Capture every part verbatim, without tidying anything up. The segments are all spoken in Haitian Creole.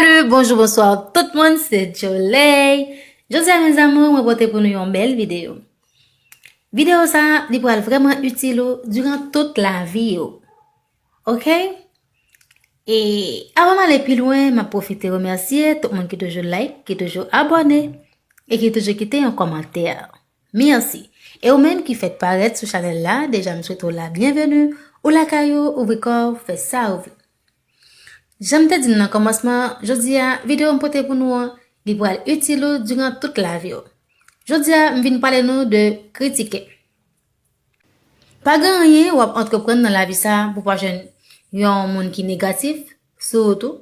Salut, bonjou, bonswa tout moun, se Joley. Jodi a, mes amours, mwen pote pou nou yon bèl videyo. Videyo sa, li pral vrèman itil ou diran tout lavi ou. Oke? E avan m ale pi lwen, m ap pwofite remèsye tout moun ki toujou like, ki toujou abòne e ki toujou kite yon kòmantè. Mèsi. E ou menm ki fèk parèt sou chanèl la, deja m swete w la byenveni, ou lakay ou, ouvri kò w, fè sa ou vle. Jan m te di n nan kòmansman, jodi a, videyo m pote pou nou an, li pral itil ou diran tout lavi w. Jodi a, m vin pale nou de kritike. Pa gen anyen w ap antreprann nan lavi sa pou pa jwenn yon moun ki negatif sou wout ou,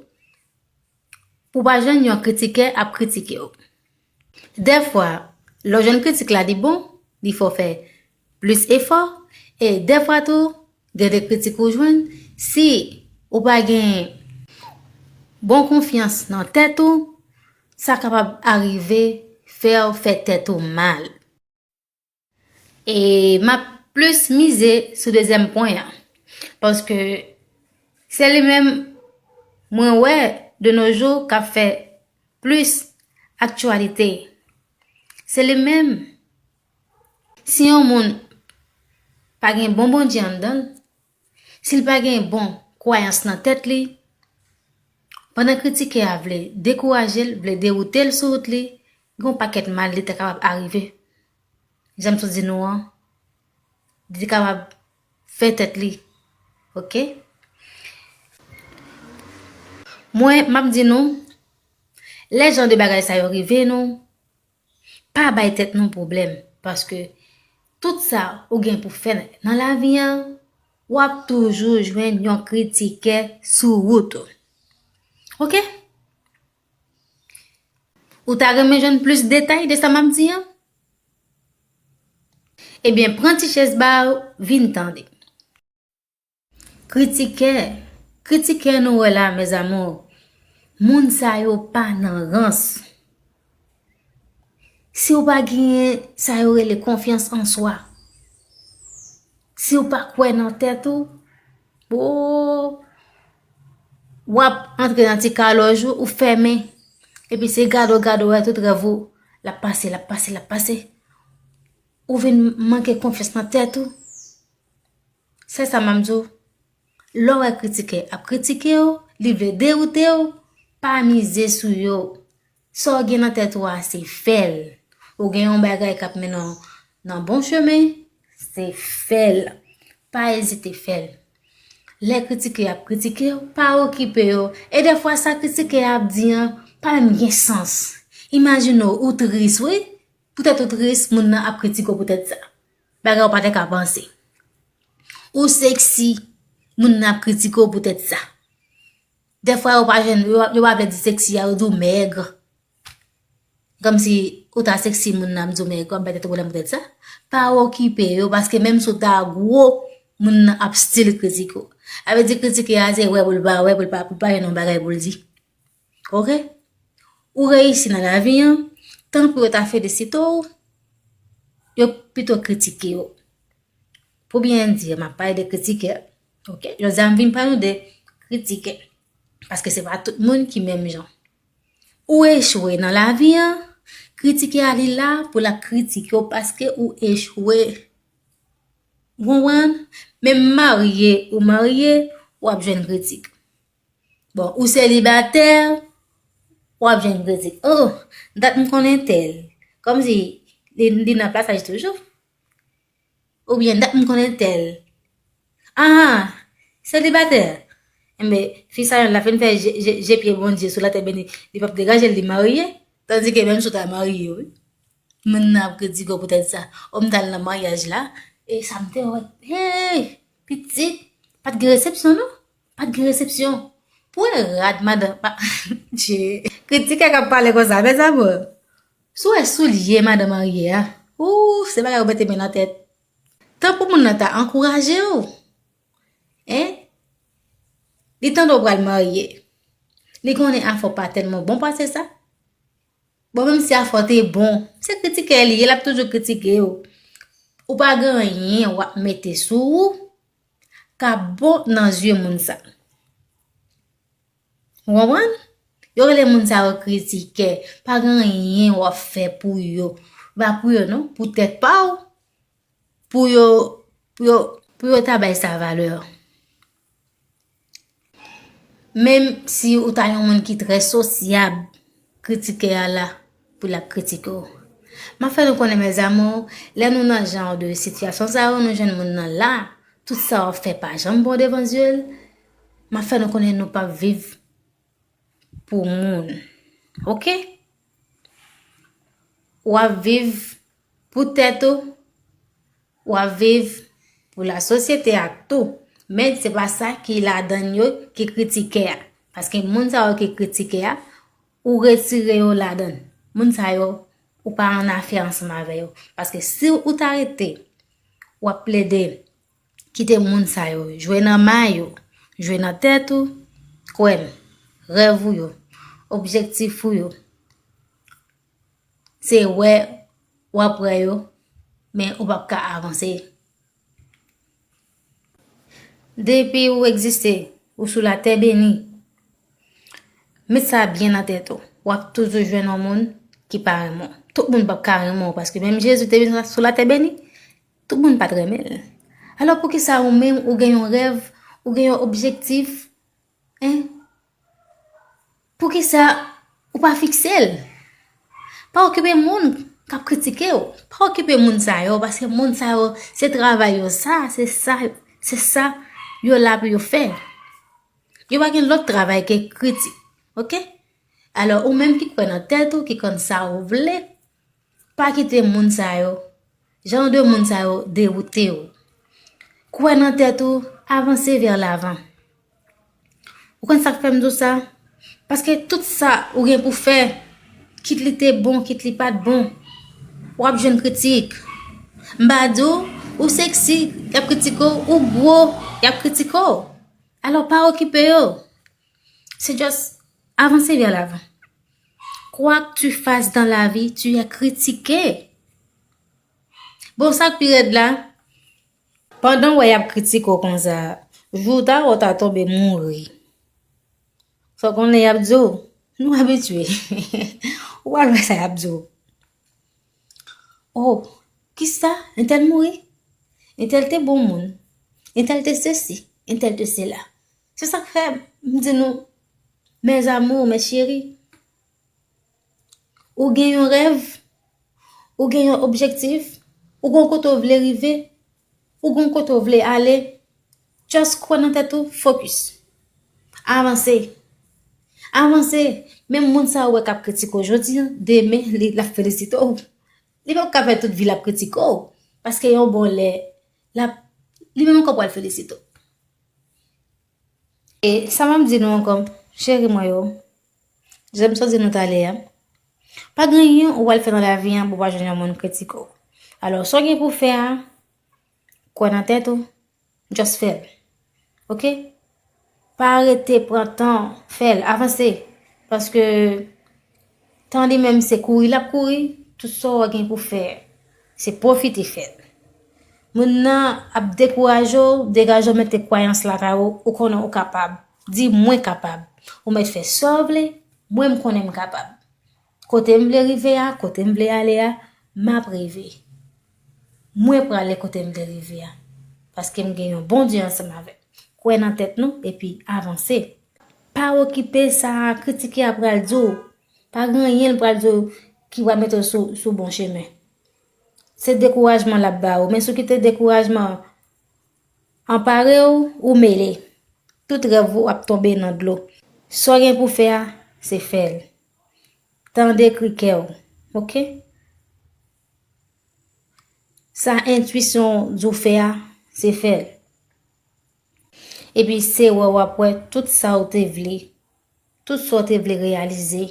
pou pa jwenn yon kritikè ap kritike w. Dèfwa, lè w jwenn kritik la li bon, li fè w fè plis efò, e dèfwa tou, gen de kritik ou jwenn, si ou pa gen bon konfyans nan tèt ou, sa kapab arive fè w fè tèt ou mal. E m ap plis mize sou dezyèm pwen an. Paske se li menm mwen wè de nos jours k ap fè plis aktyalite. Se li menm. Si yon moun pa gen bon Bondye anndan l, si l pa gen bon kwayans nan tèt li, pandan kritikè a vle dekouraje l, vle dewoute l sou wout li, gen yon pakèt mal li ta kapab arive. Jan m sot di nou an, li te kapab fè tèt li. Oke? Mwen, m ap di nou, lè jan de bagay sa yo rive nou, pa bay tèt nou pwoblèm, paske tout sa ou gen pou fè nan lavi an, w ap toujou jwenn yon kritikè sou wout ou. Oke? Ou ta renmen jwenn plis detay de sa m ap di an? Ebyen, pran ti chèz ba w, vin tande. Kritikè, kritikè nou wè la, mes amours, moun sa yo pa nan rans. Si w pa genyen sa yo rele konfyans an swa, si w pa kwè nan tèt ou, o, w ap antre nan ti kalòj ou, ou fèmen. Epi se gade w gade w wè tout rèv ou, l ap pase, l ap pase, l ap pase. Ou vin manke konfyans nan tèt ou. Se sa m ap di w. Lè w wè kritikè ap kritike w, li vle dewoute w, pa mize sou yo. Sa w gen nan tèt ou a, se fè l. Ou gen yon bagay k ap mennen w nan bon chemen, se fè l. Pa ezite fè l. Lè kritikè ap kritike w, pa okipe yo. E dèfwa sa kritikè a ap di an, pa menm gen sans. Imajine w, ou tris, wi. Poutèt ou tris, moun nan ap kritike w poutèt sa. Bagay ou pa te ka panse. Ou seksi, moun nan ap kritike w poutèt sa. Dèfwa yo pa jwenn, yo, yo pa vle di seksi a, yo di w mèg. Kòmsi ou ta seksi, moun nan ap di w mèg, w ap bay tèt ou pwoblèm poutèt sa. Pa okipe yo, paske menm si w ta gwo, moun nan ap still kritike w. Sa vle di kritike a se wè pou l pa wè, pou l pa, pou l pa jwenn yon bagay pou l di. Oke? Ou reyisi nan lavi an, tan pou yo ta felisite w, yo pito kritike w. Pou byen di, m ap pale de kritikè. Oke? Jodi a, m vin pale nou de kritikè. Paske se pa tout moun ki menm jan. Ou echwe nan lavi an, kritikè a li la pou l ap kritike w paske ou echwe. Ou konprann? Menm marye ou marye, w ap jwenn kritik. Bon, ou selibatè, w ap jwenn kritik. Oh, dat m konn entèl. Kòmsi li, li nan plasaj toujou. Oubyen dat m konn entèl. Ah, selibatè. Enben, fi sa yon la fin fè je, je, je pye Bondye sou latè beni, li p ap degaje l, li marye. Tandike menm si w ta marye, wi. Moun nan ap kritike w poutèt sa. O, m t al nan maryaj la, e sa m te wè. Hey, pitit, pa t gen resepsyon, non. Pa t gen resepsyon. Pou wè rad madanm, pa, Dye. Kritikè k ap pale konsa, mes amours. Si w wè soulye madanm marye a, ou, se bagay ou mete men nan tèt. Tan pou moun nan ta ankouraje w. Hein? Li tande w pral marye. Li konnen afè w pa tèlman bon pase sa. Bon, menm si afè w te bon, se kritikè li ye, l ap toujou kritike w. Ou pa gen anyen w ap mete sou ou k ap bon nan zye moun sa. Ou konprann? Yo rele moun sa yo kritikè. Pa gen anyen w ap fè pou yo. Pa pou yo non, pou tèt pa w. Pou yo, pou yo, pou yo ta bay sa valè. Menm si ou ta yon moun ki trè sosyab, kritikè a la pou l ap kritike w. M ap fè nou konnen, mes amours, lè nou nan jan de sitiyasyon sa yo, nou jwenn moun nan la, tout sa w ap fè pa janm bon devan zye l, m ap fè nou konnen nou p ap viv pou moun. Oke? W ap viv pou tèt ou, w ap viv pou lasosyete a tou. Men se pa sa ki ladan yo ki kritikè a. Paske moun sa yo ki kritikè a, ou retire yo ladan. Moun sa yo, ou pa an afè ansanm avè yo. Paske si ou ta rete, w ap plede kite moun sa yo jwe nan may ou, jwe nan tèt ou, kwè m, rèv ou yo, objektif ou yo, se wè w ap wè yo, men ou p ap ka avanse. Depi ou egziste, ou sou latè beni, met sa byen nan tèt ou. W ap toujou jwenn yon moun ki pa renmen w. Tout moun p ap ka renmen w, paske menm Jezi te vin sou latè beni, tout moun pa t renmen l. Alò, poukisa ou menm, ou gen yon rèv, ou gen yon objektif, en? Poukisa ou pa fikse l? Pa okipe moun k ap kritike w. Pa okipe moun sa yo, paske moun sa yo, se travay yo sa, se sa, se sa yo la pou yo fè. Yo pa gen lòt travay ke kritik, oke? Alò, ou menm ki kwè nan tèt ou, ki konn sa ou vle, pa kite moun sa yo, jan de moun sa yo dewoute w. Kwè nan tèt ou, avanse vè lavan. Ou konn sa k fè m di w sa? Paske tout sa ou gen pou fè, kit li te bon, kit li pa t bon, w ap jwenn kritik. M pa di w, ou seksi, y ap kritike w, ou gwo, y ap kritike w. Alò, pa okipe yo. Se just avanse vè lavan. Quoi que tu fasses dans la vie, tu es critiqué. Bon, sa k pi rèd la, pandan w wè y ap kritike w konsa, jou ta wè w ta tonbe mouri. Sa w konnen y ap di w, nou abitye. Ou al wè sa y ap di w. Oh, kisa? Entèl mouri? Entèl te bon moun. Entèl te sesi. Entèl te sela. Se sa k fè m di nou, mes amours, mes chéris, ou gen yon rèv, ou gen yon objektif, ou gen yon kote w vle rive, ou gen yon kote w vle ale, just kwè nan tèt ou, focus. Avanse. Avanse. Menm moun sa ou wè k ap kritike w jodi a, demen, li, l ap felisite w. Li p ap ka fè tout vi l ap kritike w. Paske yon bon lè, l ap, li menm ankò pral felisite w. E sa m ap di nou ankò, cheri mwen yo, jan m sot di nou talè a, pa gen anyen ou pral fè nan lavi a pou w pa jwenn yon moun kritike w. Alò, sa w gen pou w fè a, kwè nan tèt ou, just fè l. Oke? Pa rete pran tan, fè l, avanse. Paske tan li menm se kouri l ap kouri, tout sa w gen pou fè, se pwofite fè l. Moun nan ap dekouraje w, degaje w, mete kwayans lakay ou, ou konnen ou kapab. Di, "Mwen kapab." Ou mèt fè sa w vle, mwen m konnen m kapab. Kote m vle rive a, kote m vle ale a, m ap rive. Mwen prale kote m vle rive a. Paske m gen yon Bondye ansanm avè m. Kwè nan tèt nou epi avanse. Pa okipe sa kritike a pral di w. Pa gen anyen l pral di w ki pral mete w sou, sou bon chemen. Se dekourajman l ap ba ou. Men si w kite dekourajman anpare w, ou mele. Tout rèv ou ap tonbe nan dlo. Sa w gen pou fè a, se fè l. Tande kri kè w, oke? Sa entwisyon w di w fè a, se fè l. Epi se wè w ap wè tout sa w te vle, tout sa w te vle reyalize,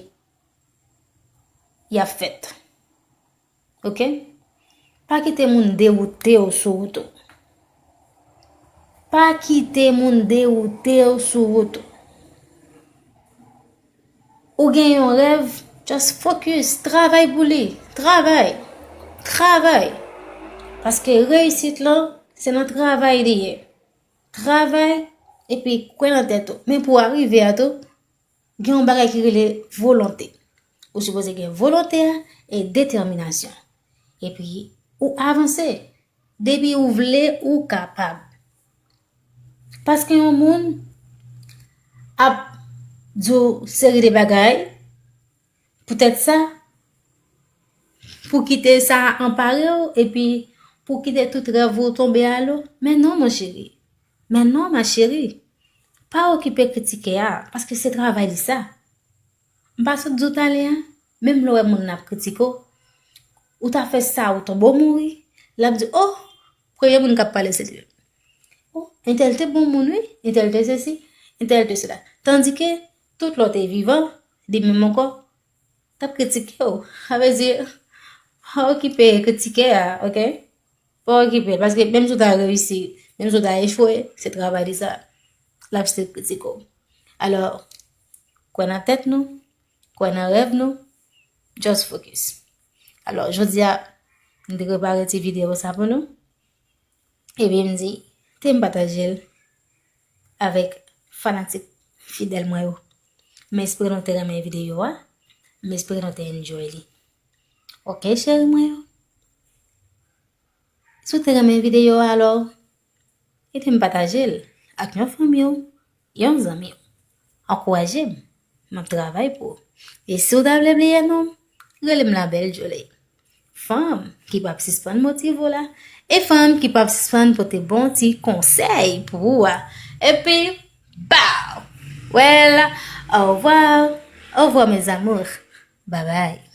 y ap fèt. Oke? Pa kite moun dewoute w sou wout ou. Pa kite moun dewoute w sou wout ou. Ou gen yon rèv, just focus, travay pou li, travay, travay. Paske reyisit lan, se nan travay li ye. Travay, epi kwè nan tèt ou. Men pou w arive a tou, gen yon bagay ki rele volonte. Ou sipoze gen volonte a e detèminasyon. Epi, ou avanse. Depi ou vle, ou kapab. Paske yon moun ap di w seri de bagay, poutèt sa, pou kite sa anpare w, epi pou kite tout rèv ou tonbe a lo. Men non, mon chéri. Men non, ma chérie. Pa okipe kritike a, paske se travay li sa. M pa sot di w talè a, menm lè w wè moun nan ap kritike w, ou ta fè sa, ou tonbe w mouri, l ap di, oh, premye moun k ap pale se li. Oh, entèl te bon moun, wi, entèl te sesi, entèl te sela. Tandike, tout lè w te vivan, li menm ankò, t ap kritike w. Sa vle di, pa okipe kritike a, oke? Pa okipe l, paske menm si w ta reyisi, menm si w ta echwe, se travay li sa. L ap still kritike w. Alò, kwè nan tèt nou, kwè nan rèv nou, just focus. Alò, jodi a, m te prepare ti videyo sa pou nou. Epi m di, te m pataje l avèk fanatik fidèl mwen yo. M espere nou te renmen videyo a. M espere nou te enjoy li. Oke, cheri mwen yo. Si w te renmen videyo a, alò, ede m pataje l ak yon fanmi w, yon zanmi w. Ankouraje m, m ap travay pou ou. E si w ta vle bliye non m, rele m Labelle Jolie. Fanm ki p ap sispann motive w la, e fanm ki p ap sispann pote bon ti konsèy pou ou a. Epi, bow! Well, au revoir, au revoir mes amours. Bye bye.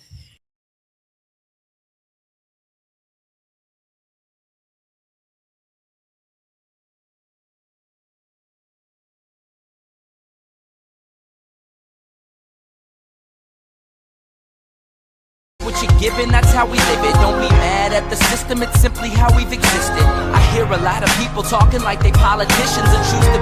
What you giving, that's how we live it. Don't be mad at the system, it's simply how we've existed. I hear a lot of people talking like they politicians and choose to